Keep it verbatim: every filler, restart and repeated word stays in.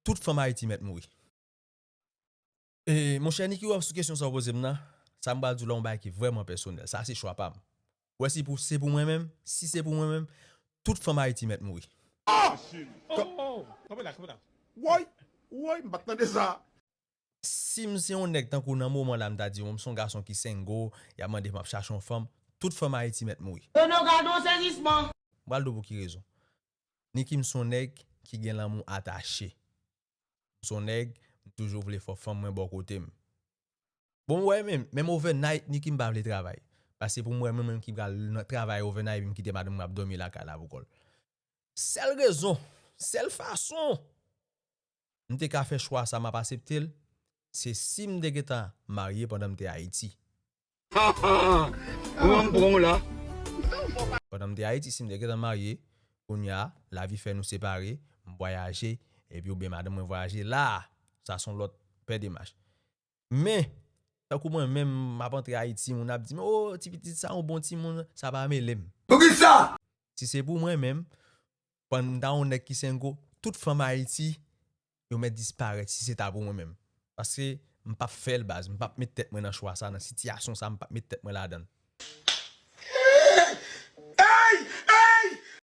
Tout fanm Ayiti mèt mouri. E, monchè Nicky, w ap sou kesyon sa w poze m nan, sa m pral di w la yon bagay ki vrèman pèsonèl. Sa se chwa pa m. Ou wè si pou, se pou mwen menm, si se pou mwen menm, tout fanm Ayiti mèt mouri. Oh, oh, oh, kanpe la, kanpe la. Woy, woy, m pa t tande sa. Si m se yon nèg tankou nan moman la, m ta di w, m se yon gason ki sengo, y ap mande m ap chache yon fanm, tout fanm Ayiti mèt mouri. Eno gade yon sezisman. M pral di w pou ki rezon. Nicky, m se yon nèg ki gen lanmou atache. M se yon nèg, m toujou vle fè fanm mwen bò kote m. Bon, m wè menm, menm overnight, Nicky, m pa vle travay. Paske pou m wè mwen menm ki pral nan travay overnight, epi m kite madanm mwen ap dòmi lakay la pou kò l. Sèl rezon, sèl fason m te ka fè chwa sa, m ap aksepte l, se si m te gentan marye pandan m te Ayiti. Ha ha! Ou an pran w la. Pandan m te Ayiti, si m te gentan marye, kounye a, lavi fè nou separe, m vwayaje, epi oubyen madanm mwen vwayaje la, sa se yon lòt pè demach. Men, tankou mwen menm, m ap antre Ayiti, moun ap di m, o, ti pitit sa, yon bon timoun, sa pa mele m. Poukisa? Si se pou mwen menm, pandan m ta yon nèg ki sengo, tout fanm Ayiti, yo mèt disparèt si se ta pou mwen menm. Paske m p ap fè l baz, m p ap met tèt mwen nan chwa sa, nan sitiyasyon sa, m p ap met tèt mwen ladan l.